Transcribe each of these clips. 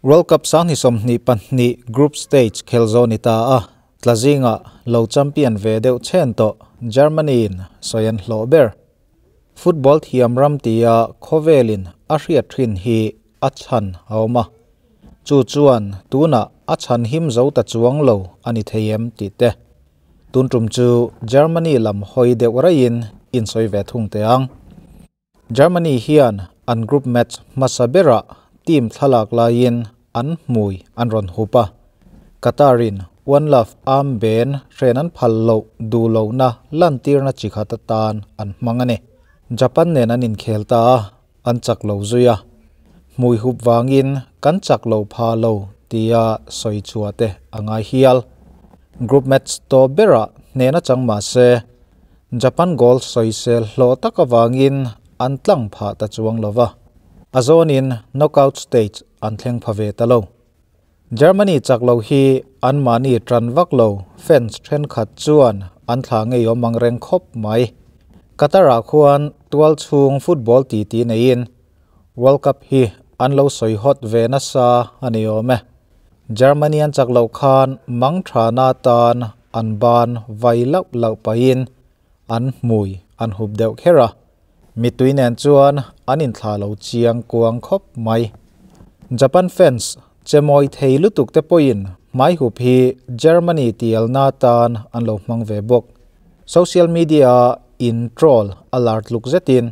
World Cup 2022 group stage khel zo ni ta a, tla zinga lo champion ve deuh chen tawh Germany in sawi an hlawh ber. Football thiam ram tia khawvelin a hriat thin hi a chhan a awm a, chu chuan tunah a chhan him zo ta chuang lo a ni thei em tih te. Tun tum chu Germany lam hawi deuh raiin in sawi ve thung teh ang. Germany hian an group match hmasa berah team thlalak laiin an hmui an rawn hup a, Qatar-in One Love armband hren an phal loh duh lohna lantirna chi khat atan an hmang a ni. Japan nen an inkhel ta a, an chak lo zui a, hmui hup vangin kan chak lo pha lo tia sawi chhuah te a ngai hial. Group match tawp berah hnehna chang mah se, Japan goal sawisel hlawh tak avangin an tlang phah ta chuang lo va, a zawnin knockout stage an thleng pha ve ta lo. Germany chak lo hi anmahni tan vak lo fans thenkhat chuan an thla ngeiawm ang reng khawp mai. Qatar-ah khuan tual chhung football titi neiin World Cup hi an lo sawi hot ve nasa a ni awm e. Germany an chak loh khan mang thana tan an ban vai lauh lauh pahin an hmui an hup deuh kher a, mittui nen chuan an inthla lo chiang kuang khawp mai. Japan fans che mawi thei lutuk te pawhin hmai hup hi Germany tialna tan an lo hmang ve bawk. Social media in troll a lar tluk zetin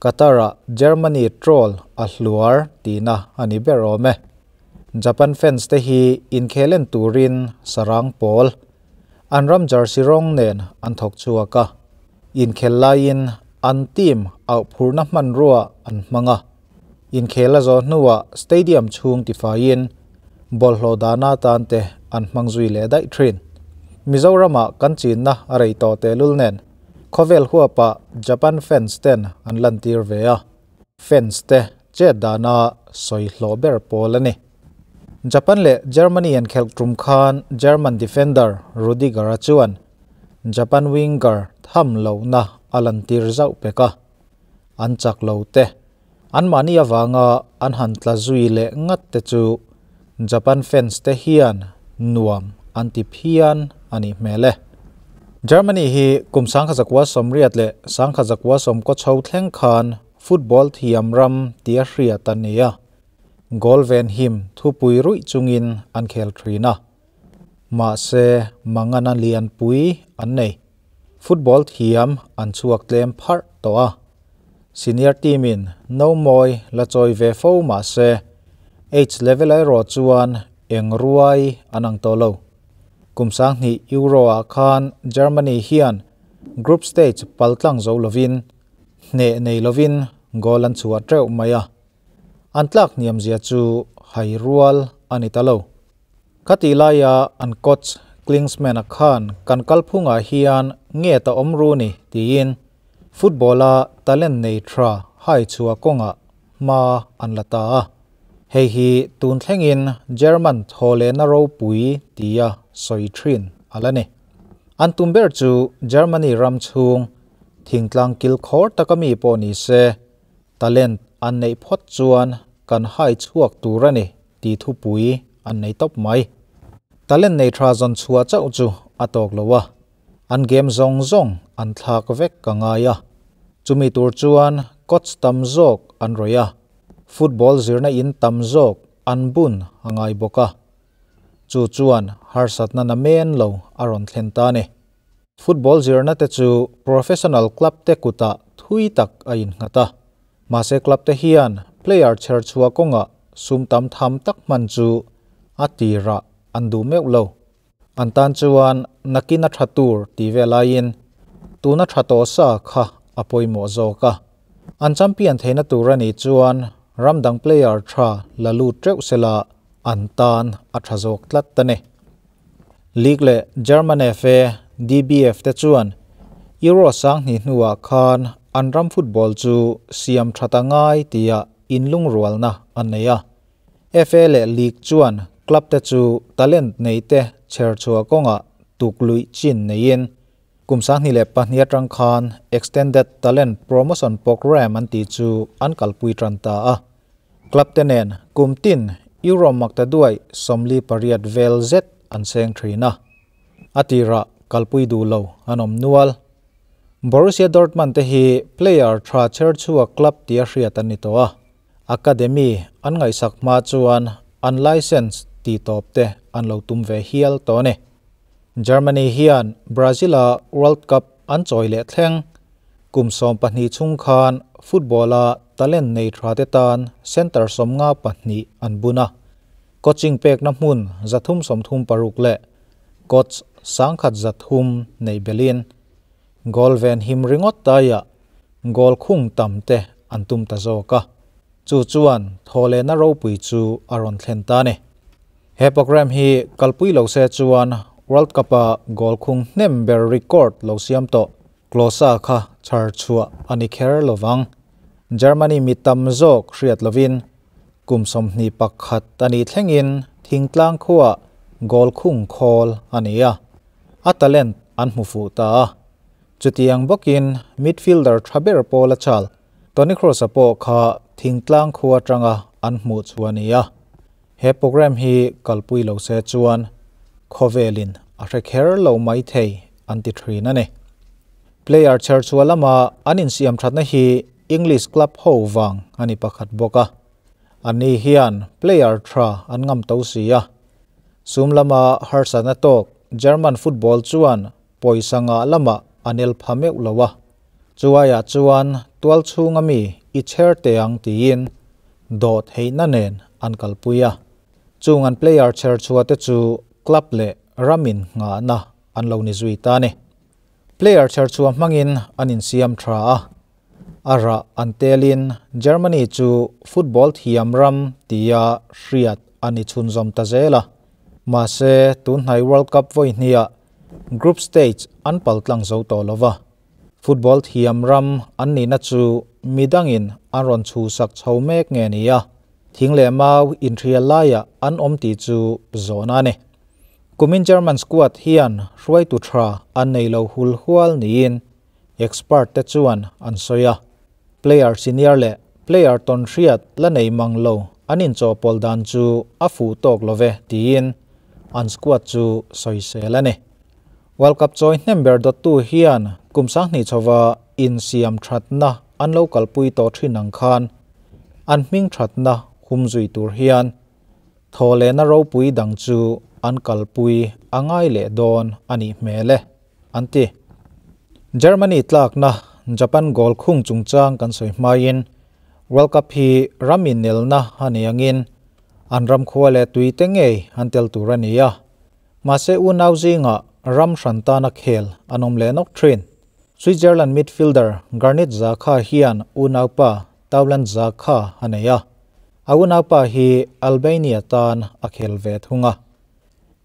Qatar-ah Germany troll a hluar tihna a ni ber awm e. Japan fans te hi inkhel en turin sarang pawl an ram jersey rawng nen an thawk chhuak a, inkhel laiin an team auh phurna hmanrua an hmang a, inkhel a zawh hnuah stadium chhung tifaiin bawlhhlawh dana tan te an hmang zui leh daih thin. Mizoramah kan chinna a rei tawh tehlul nen khawvel huapah Japan fans ten an lantir ve a, fans te chet dana sawi hlawh ber pawl a ni. Japan leh Germany an khelh tum khan German defender Rudiger-a chuan Japan winger tham lohna a lantir zauh pek a, an chak lo te, anmahni avanga an han tla zui leh ngat te chu Japan fans te hian nuam an ti phian a nih hmel e. Germany hi kum 1980 leh 1990 chho thleng khan football thiam ram tia hriat an ni a, goal ven him thupui ruih chungin an khel thin a, mahse mangana lian pui an nei. Football thiam an chhuak tlem pharh tawh a, senior team in no mawi la chawi ve fo mahse age level erawh chuan eng ruai an ang tawh lo. Kum 2000 Euro ah khan Germany hian group stage paltlang zo lovin hne nei lovin goal an chhuah teuh mai a, an tlak hniam zia chu hai rual a ni ta lo. Khati laia an coach Klinsmann a khan kan kalphungah hian nge ta awm ru ni tiin football-a talent nei tha hai chhuah kawngah hma an la ta a. Hei hi tun thlengin German thawlehna ropui tia sawi thin a la ni. An tum ber chu Germany ram chhung thingtlang kil khawr taka mi pawh ni se talent an neih phawt chuan kan hai chhuak tur a ni tih thupui an nei tawp mai. Talent nei tha zawn chhuah chauh chu a tawk lo a, an game zawng zawng an thlak vek ka ngai a, chumi tur chuan coach tam zawk an rawih a, football zirna in tam zawk an bun a ngai bawk a, chu chuan harsatna namen lo a rawn thlen ta ni. Football zirna te chu professional club te kutah thui tak a innghat a, mahse club te hian player chher chhuah kawngah sum tam tham tak hman chu a tirah an duh meuh lo. An tan chuan nakin a tha tur ti ve laiin tuna tha tawh sa kha a pawimawh zawk a. An champion theihna tur a nih chuan ramdang player tha la lut teuh sela an tan a tha zawk tlat ta ni. League leh German FA DBF te chuan Euro 2000 hnuah khan an ram football chu siam tha ta ngai tia inlung rualna an nei a. FA leh League chuan club te chu talent nei te chher chhuah kawngah tuklui chin neiin kum 2002 atang khan Extended Talent Promotion Program an tih chu an kalpui tan ta a. Club te nen kum tin Euro maktaduai 48 vel zet an seng thin a. A tirah kalpui duh lo an awm nual. Borussia Dortmund te hi player tha chher chhuak club tia hriat an ni tawh a. Academy an ngaihsak hma chuan an license ti tawp te an lo tum ve hial tawh a ni. Germany hian Brazil-a World Cup an chawi leh thleng. Kum 12 chhung khan football-a talent nei tha te tan center 52 an bun a. Coaching pekna hmun 336 leh coach 130 nei belin. Goal ven him ringot taiah goal khung tam te an tum ta zawk a. Chu chuan thawle na ropui chu a rawn thlen ta ni. He program hi kalpui lo se chuan World Cup-a goal khung hnem ber record lo siam tawh Klose kha chhar chhuah a ni kher lovang. Germany mi tam zawk hriat lovin kum 21 a ni thlengin thingtlang khuah goal khung khawl a ni a. A talent an hmu fuh ta a. Chutiang bawkin midfielder tha ber pawla chal Toni Kroos-a pawh kha thingtlang khua atanga an hmuh chu a ni a. He program hi kalpui lo se chuan khawvelin a hre kher lo mai thei an ti thin a ni. Player chher chhuah lama an insiam thatna hi English club ho wang a ni pakhat bawk a. Ani hian player tha an ngam to si a. Sum lama harsatna tawk German football chuan pawisa nga lama anel pha meuh lo a. Chuaiah chuan tual chhunga mi i chher te ang tiin dawt theihna nen an kalpui a. Chung an player chher chhuah te chu club leh ramin nga na an lo ni zui ta ni. Player chher chhuah hmangin an insiam tha a. A rah an telin Germany chu football thiam ram tia hriat ani chhunzawm ta zel a. Mahse tunhnai World Cup vawi hniah group stage an paltlang zo tawh lova. Football thiam ram an nihna chu midangin an rawn chhu sak chho mek nge ni a. Thing leh mau inhrial laiah an awm tih chu zawhna a ni. Kumin German squad hian hruaitu tha an nei lo hul hual niin expert te chuan an sawi a. Player senior leh player tawn hriat la nei mang lo an inchawhpawl dan chu a fuh tawk love tiin an squad chu sawi sel a ni. World Cup chawi hnem ber dawttu hian kum 20 chhowa insiam thatna an lo kalpui tawh thin ang khan an hming thatna hum zui tur hian thawle na ropui dang chu an kalpui angai leh dawn ani hmel e an ti. Germany tlakna Japan goal khung chungchang kan sawi hmain World Cup hi ramin nelna ani angin an ram khua leh tui te ngei an tel tur ani a. Mahse unau zinga ram hrantana khel an awm leh nawk thin. Switzerland midfielder Granit Xhaka hian unaupa Taulant Xhaka a nei a. A unaupa hi Albania tan a khel ve thung a.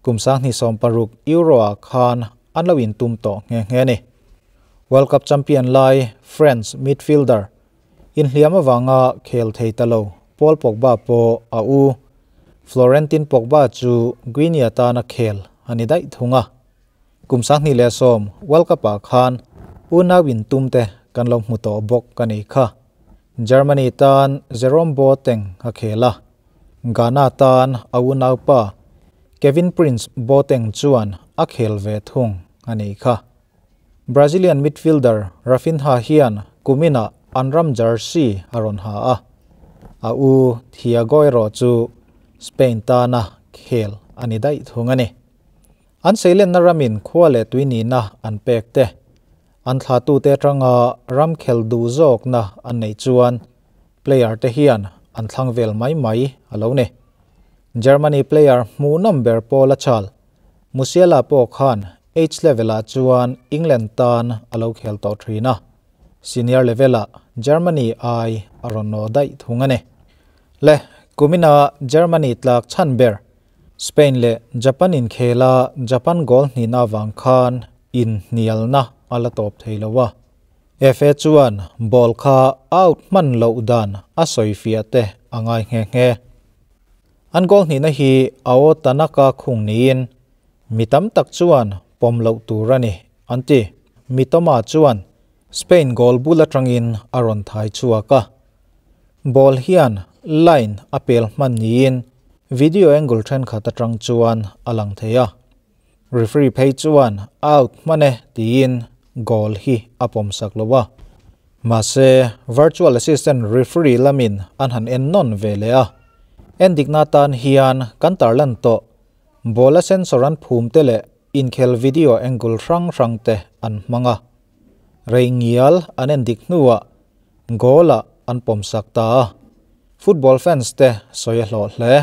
Kum 2016 Euro ah khan an lo intum tawh nghe nghe ni. World Cup champion lai France midfielder inhliam awanga khel thei ta lo Paul Pogba pawh a u Florentin Pogba chu Guinea tana khel ani daih thung a. Kum 2010 World Cup ah khan unau intum te kan lo hmu tawh bawk a ni kha. Germany tan Jerome Boateng a khel a. Ghana tan a unaupa Kevin Prince Boateng chuan a khel ve thung a ni kha. Brazilian midfielder Rafinha hian kumina an ram jersey a rawn ha a. A u Thiago erawh chu Spain tana khel ani daih thung a ni. An seilenna ramin khua leh tui nihna an pek te. An thlatu te atanga ram khel duh zawkna an nei chuan player te hian an thlang vel mai mai a lo ni. Germany player hmuh nawm ber pawla chal Musiala pawh khan H level-ah chuan England tan a lo khel tawh thin a. Senior level-ah Germany ai a rawn naw daih thung a ni. Le kumina Germany tlak chhan ber Spain leh Japan inkhela Japan goal hnihna awang khan inhnialna a la tawp thei lo a. FA chuan ball kha out hman loh dan a sawi fiah te a ngai nghe nghe. An goal hnihna hi Ao Tanaka khung niin mi tam tak chuan pawm loh tur a ni an ti. Mitoma chuan Spain goal bul atangin a rawn thai chhuak a. Ball hian line a pel hman niin video angle thenkhat atang chuan a lang thei a. Referee phei chuan out hman e tiin goal hi a pawm sak lo a. Mahse, virtual assistant referee lamin an han en nawn ve leh a. Endikna tan hian kan tarlan tawh ball a sensor an phum te leh inkhel video angle hrang hrang te an hmang a. Rei ngial an endik hnuah goal ah an pawm sak ta a. Football fans te sawi a hlawh hle.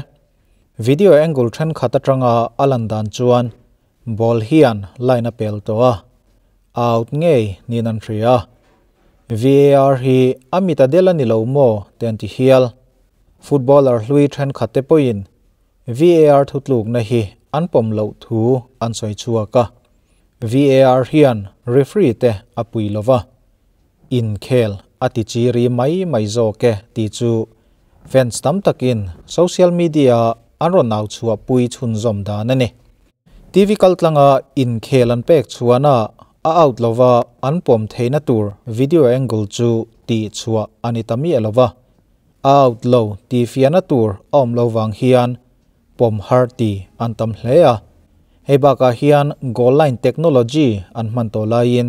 Video angle thenkhat atanga a lan dan chuan ball hian line a pel tawh a, out ngei niin an hria. VAR hi a mit a del a ni lo maw te an ti hial. Footballer hlui thenkhat te pawhin VAR thutlukna hi an pawm loh thu an sawi chhuak a. VAR hian referee te a pui lo va, inkhel a ti chiri mai mai zawk e tih chu fans tam takin social media ah an rawn au chhuah pui chhunzawm dan a ni. TV kaltlanga inkhel an pek chhuana a out lova an pawm theihna tur video angle chu tih chhuah a ni ta miah lo va, a out lo tih fiahna tur a awm lo vang hian pawm har ti an tam hle a. Hei bakah hian goal line technology an hman tawh laiin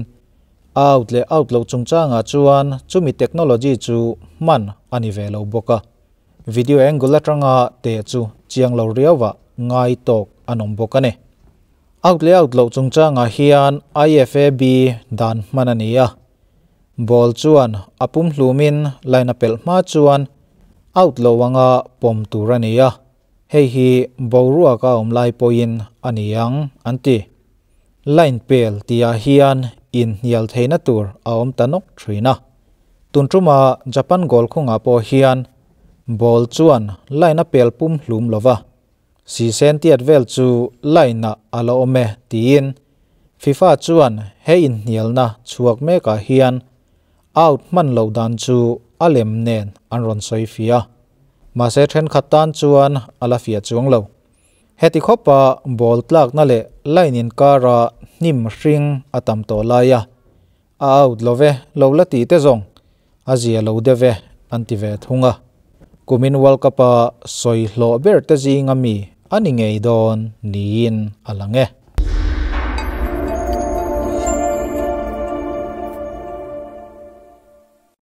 a out leh out loh chungchangah chuan chumi technology chu hman a ni ve lo bawk a. Video angle atanga teh chu chiang lo riauah ngai tawk an awm bawk a ni. Out leh out loh chungchangah hian IFAB dan hman a ni a. Ball chuan a pum hlumin line a pelh hma chuan out lo anga pawm tur a ni a. Hei hi boruak a awm lai pawhin a ni ang an ti. Line pel tihah hian inhnial theihna tur a awm ta nawk thin a. Tun tuma Japan goal khungah pawh hian ball chuan line a pel pum hlum lo va, sisen tiat vel chu line ah a la awm e tiin FIFA chuan he inhnialna chhuak mekah hian out hman loh dan chu a lem nen an rawn sawi fiah a. Mahse thenkhat tan chuan a la fiah chuang lo. Heti khawpa ball tlakna leh line inkara hnim hring a tam tawh lai a, a out lo ve lo la tih te zawng a zia lo deuh e an ti ve thung a. Kumin World Cup-a sawi hlawh ber te zinga mi a ni ngei dawn niin a lang e.